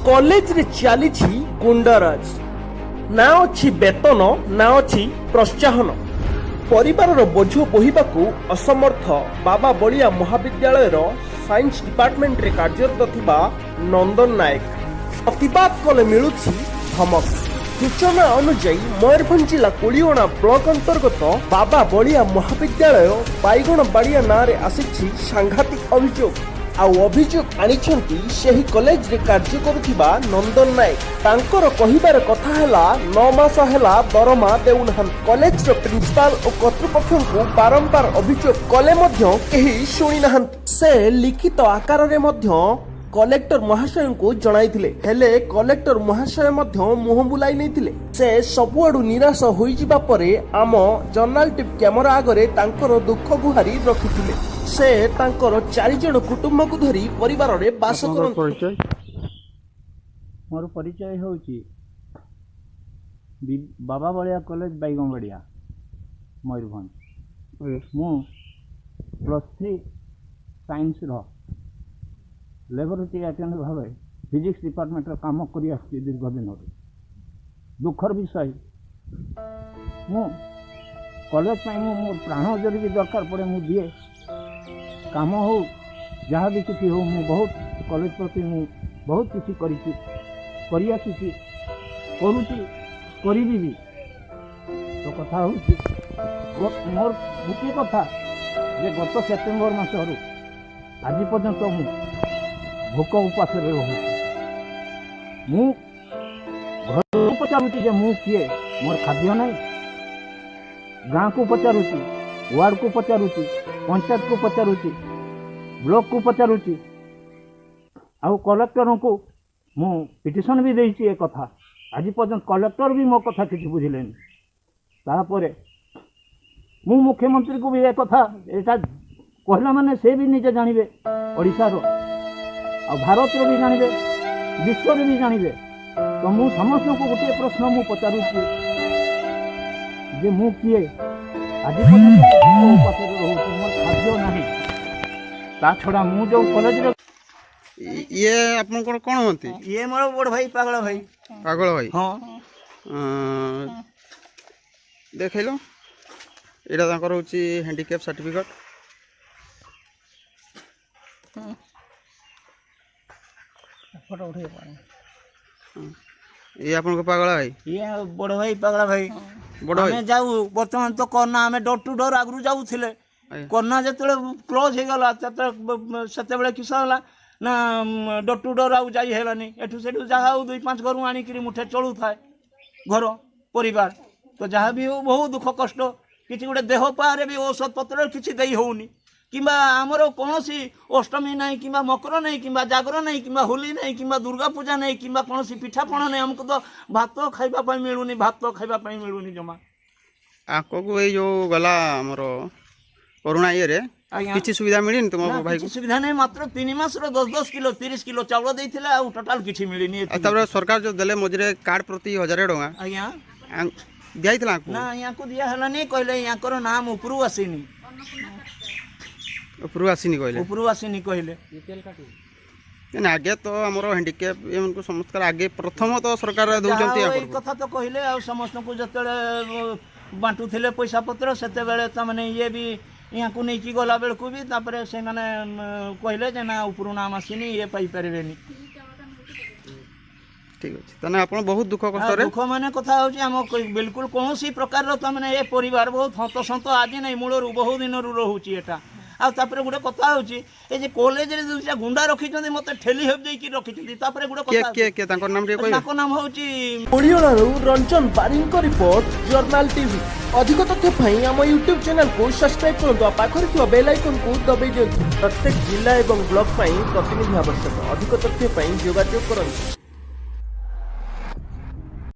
କଲେଜରେ ଚାଲିଛି ଗୁଣ୍ଡାରାଜ। ନା ଅଛି ବେତନ, ନା ଅଛି ପ୍ରୋତ୍ସାହନ। ପରିବାରର ବୋଝ ବୋହିବାକୁ ଅସମର୍ଥ ବାବା ବଳିଆ ମହାବିଦ୍ୟାଳୟର ସାଇନ୍ସ ଡିପାର୍ଟମେଣ୍ଟରେ କାର୍ଯ୍ୟରତ ଥିବା ନନ୍ଦନ ନାୟକ। ପ୍ରତିବାଦ କଲେ ମିଳୁଛି ଧମକ। ସୂଚନା ଅନୁଯାୟୀ, ମୟୂରଭଞ୍ଜ ଜିଲ୍ଲା କୁଳିଅଣା ବ୍ଲକ ଅନ୍ତର୍ଗତ ବାବା ବଳିଆ ମହାବିଦ୍ୟାଳୟ ବାଇଗଣବାଡ଼ିଆ ନାଁରେ ଆସିଛି ସାଂଘାତିକ ଅଭିଯୋଗ। ଆଉ ଅଭିଯୋଗ ଆଣିଛନ୍ତି ସେହି କଲେଜରେ କାର୍ଯ୍ୟ କରୁଥିବା ନନ୍ଦନ ନାୟକ। ତାଙ୍କର କହିବାର କଥା ହେଲା, 9 ମାସ ହେଲା ଦରମା ଦେଉନାହାନ୍ତି। କଲେଜର ପ୍ରିନ୍ସିପାଲ ଓ କର୍ତ୍ତୃପକ୍ଷଙ୍କୁ ବାରମ୍ବାର ଅଭିଯୋଗ କଲେ ମଧ୍ୟ କେହି ଶୁଣି ନାହାନ୍ତି। ସେ ଲିଖିତ ଆକାରରେ ମଧ୍ୟ କଲେକ୍ଟର ମହାଶୟଙ୍କୁ ଜଣାଇଥିଲେ। ହେଲେ କଲେକ୍ଟର ମହାଶୟ ମଧ୍ୟ ମୁହଁ ବୁଲାଇ ନେଇଥିଲେ। ସେ ସବୁଆଡୁ ନିରାଶ ହୋଇଯିବା ପରେ ଆମ ଜର୍ନାଲ ଟିଭି କ୍ୟାମେରା ଆଗରେ ତାଙ୍କର ଦୁଃଖ ଗୁହାରି ରଖିଥିଲେ। ସେ ତାଙ୍କର ଚାରିଜଣ କୁଟୁମ୍ବକୁ ଧରି ପରିବାରରେ ବାସ ଆପଣଙ୍କର କରନ୍ତି। ପରିଚୟ? ମୋର ପରିଚୟ ହେଉଛି ବାବା ବଳିଆ କଲେଜ, ବାଇଗଣବାଡ଼ିଆ, ମୟୂରଭଞ୍ଜ। ମୁଁ +3 ସାଇନ୍ସର ଲେବୋରେଟରୀ ଆଟେଣ୍ଡାଣ୍ଟ ଭାବେ ଫିଜିକ୍ସ ଡିପାର୍ଟମେଣ୍ଟରେ କାମ କରି ଆସୁଛି ଦୀର୍ଘ ଦିନରୁ। ଦୁଃଖର ବିଷୟ, ମୁଁ କଲେଜ ପାଇଁ ମୁଁ ମୋ ପ୍ରାଣ ଯଦି ବି ଦରକାର ପଡ଼େ, ମୁଁ ଦିଏ। କାମ ହଉ, ଯାହା ବି କିଛି ହଉ, ମୁଁ ବହୁତ କଲେଜ ପ୍ରତି ମୁଁ ବହୁତ କିଛି କରିଛି, କରିଆସୁଛି, କରୁଛି, କରିବି ବି। ତ କଥା ହେଉଛି, ମୋର ଗୋଟିଏ କଥା ଯେ ଗତ ସେପ୍ଟେମ୍ବର ମାସରୁ ଆଜି ପର୍ଯ୍ୟନ୍ତ ମୁଁ ଭୋକ ଉପାସରେ ରହୁଛି। ମୁଁ ଘରକୁ ପଚାରୁଛି ଯେ ମୁଁ କିଏ, ମୋର ଖାଦ୍ୟ ନାହିଁ। ଗାଁକୁ ପଚାରୁଛି, ୱାର୍ଡ଼କୁ ପଚାରୁଛି, ପଞ୍ଚାୟତକୁ ପଚାରୁଛି, ବ୍ଲକକୁ ପଚାରୁଛି ଆଉ କଲେକ୍ଟରଙ୍କୁ ମୁଁ ପିଟିସନ୍ ବି ଦେଇଛି ଏ କଥା। ଆଜି ପର୍ଯ୍ୟନ୍ତ କଲେକ୍ଟର ବି ମୋ କଥା କିଛି ବୁଝିଲେନି। ତାପରେ ମୁଁ ମୁଖ୍ୟମନ୍ତ୍ରୀଙ୍କୁ ବି ଏ କଥା, ଏଇଟା କହିଲା ମାନେ ସେ ବି ନିଜେ ଜାଣିବେ, ଓଡ଼ିଶାର ଆଉ ଭାରତର ବି ଜାଣିବେ, ବିଶ୍ୱରେ ବି ଜାଣିବେ। ତ ମୁଁ ସମସ୍ତଙ୍କୁ ଗୋଟିଏ ପ୍ରଶ୍ନ ମୁଁ ପଚାରୁଛି ଯେ ମୁଁ କିଏ? ଆଜି ପର୍ଯ୍ୟନ୍ତ ମୁଁ ଉପାସରେ ରହୁଛି, ମୋର ଖାଦ୍ୟ ନାହିଁ। ତା ଛଡ଼ା ମୁଁ ଯେଉଁ କଲେଜରେ ଇଏ ଆପଣଙ୍କର କ'ଣ ହୁଅନ୍ତି? ଇଏ ମୋର ବଡ଼ ଭାଇ, ପାଗଳ ଭାଇ। ପାଗଳ ଭାଇ? ହଁ। ଦେଖେଇଲ। ଏଇଟା ତାଙ୍କର ହେଉଛି ହ୍ୟାଣ୍ଡିକ୍ୟାପ୍ ସାର୍ଟିଫିକେଟ୍। ଫଟୋ ଉଠେଇ ପାଣି। ଇଏ ଆପଣଙ୍କ ପାଗଳା ଭାଇ? ଇଏ ବଡ଼ ଭାଇ, ପାଗଳା ଭାଇ। ବଡ଼ ଭାଇ। ଆମେ ଯାଉ, ବର୍ତ୍ତମାନ ତ କରୋନା, ଆମେ ଡୋର ଟୁ ଡୋର ଆଗରୁ ଯାଉଥିଲେ। କରୋନା ଯେତେବେଳେ କ୍ଲୋଜ୍ ହେଇଗଲା, ସେତେବେଳେ କିସ ହେଲା ନା, ଡୋର ଟୁ ଡୋର ଆଉ ଯାଇ ହେଲାନି। ଏଠୁ ସେଠୁ ଯାହା ହଉ ଦୁଇ ପାଞ୍ଚ ଘରୁ ଆଣିକିରି ମୁଠେ ଚଳୁଥାଏ ଘର ପରିବାର। ତ ଯାହା ବି ହଉ, ବହୁତ ଦୁଃଖ କଷ୍ଟ। କିଛି ଗୋଟେ ଦେହ ପାରେ ବି ଔଷଧ ପତ୍ର କିଛି ଦେଇ ହେଉନି, କିମ୍ବା ଆମର କୌଣସି ଅଷ୍ଟମୀ ନାହିଁ, କିମ୍ବା ମକର ନାହିଁ, କିମ୍ବା ଜାଗର ନାହିଁ, କିମ୍ବା ହୋଲି ନାହିଁ, କିମ୍ବା ଦୁର୍ଗା ପୂଜା ନାହିଁ, କିମ୍ବା କୌଣସି ପିଠାପଣା ନାହିଁ। ଆମକୁ ତ ଭାତ ଖାଇବା ପାଇଁ ମିଳୁନି, ଭାତ ଖାଇବା ପାଇଁ ମିଳୁନି ଜମା। ଆଙ୍କକୁ ଏଇ ଯୋଉ ଗଲା ଆମର କରୋନା ଇଏରେ କିଛି ସୁବିଧା ମିଳିନି ତୁମ ନା, ଭାଇକୁ? କିଛି ସୁବିଧା ନାହିଁ। ମାତ୍ର 3 ମାସର 10 10 କିଲୋ, 30 କିଲୋ ଚାଉଳ ଦେଇଥିଲେ, ଆଉ ଟୋଟାଲ କିଛି ମିଳିନି ଆଉ ଏତିକି। ତାପରେ ସରକାର ଯୋଉ ଦେଲେ ମଝିରେ କାର୍ଡ ପ୍ରତି 1000 ଟଙ୍କା ଦିଆହେଇଥିଲା ଆଙ୍କୁ? ନା, ୟାଙ୍କୁ ଦିଆ ହେଲାନି। କହିଲେ ୟାଙ୍କର ନାମ ଉପରୁ ଆସିନି। ଉପରୁ ଆସିନି କହିଲେ? ଉପରୁ ଆସିନି କହିଲେ। ନା, ଆଗେ ତ ଆମର ହ୍ୟାଣ୍ଡିକ୍ୟାପ୍ ଏମାନଙ୍କୁ ସମସ୍ତଙ୍କର ଆଗେ ପ୍ରଥମ ତ ସରକାର ଦଉଛନ୍ତି। ଯାହା ହଉ, ଏଇ ଆଙ୍କର କଥା ତ କହିଲେ। ଆଉ ସମସ୍ତଙ୍କୁ ଯେତେବେଳେ ବାଣ୍ଟୁଥିଲେ ପଇସା ପତ୍ର, ସେତେବେଳେ ତାମାନେ ଇଏ ବି ୟାଙ୍କୁ ନେଇକି ଗଲା ବେଳକୁ ବି ତାପରେ ସେମାନେ କହିଲେ ଯେ ନା, ଉପରୁ ନାମ ଆସିନି, ଇଏ ପାଇପାରିବେନି। ଠିକ ଅଛି। ତାହେଲେ ଆପଣ ବହୁତ ଦୁଃଖ ଆଉ କଷ୍ଟରେ ଦୁଃଖ ମାନେ କଥା ହେଉଛି, ଆମ ବିଲକୁଲ କୌଣସି ପ୍ରକାରର ତାମାନେ ଏ ପରିବାର ବହୁତ ହନ୍ତସନ୍ତ। ଆଜି ନାହିଁ, ମୂଳରୁ ବହୁ ଦିନରୁ ରହୁଛି ଏଟା। ଆଉ ତାପରେ ଗୋଟେ କଥା ହେଉଛି, ଏ ଯେ କଲେଜରେ ଦୁଇଟା ଗୁଣ୍ଡା ରଖିଛନ୍ତି, ମୋତେ ଠେଲି ହେପ ଦେଇକି ରଖିଛନ୍ତି। ତାପରେ ଗୋଟେ କିଏ? କଥା କିଏ କିଏ, ତାଙ୍କର ନାମ ଟିକେ କହିବେ? ତାଙ୍କ ନାମ ହେଉଛି କୁଳିଅଣାରୁ ରଞ୍ଜନ ବାରିଙ୍କ ରିପୋର୍ଟ, ଜର୍ନାଲ ଟିଭି। ଅଧିକ ତଥ୍ୟ ପାଇଁ ଆମ ୟୁଟ୍ୟୁବ୍ ଚ୍ୟାନେଲକୁ ସବସ୍କ୍ରାଇବ୍ କରନ୍ତୁ ଆଉ ପାଖରେ ଥିବା ବେଲ୍ ଆଇକନ୍କୁ ଦବାଇ ଦିଅନ୍ତୁ। ପ୍ରତ୍ୟେକ ଜିଲ୍ଲା ଏବଂ ବ୍ଲକ ପାଇଁ ପ୍ରତିନିଧି ଆବଶ୍ୟକ। ଅଧିକ ତଥ୍ୟ ପାଇଁ ଯୋଗାଯୋଗ କରନ୍ତୁ।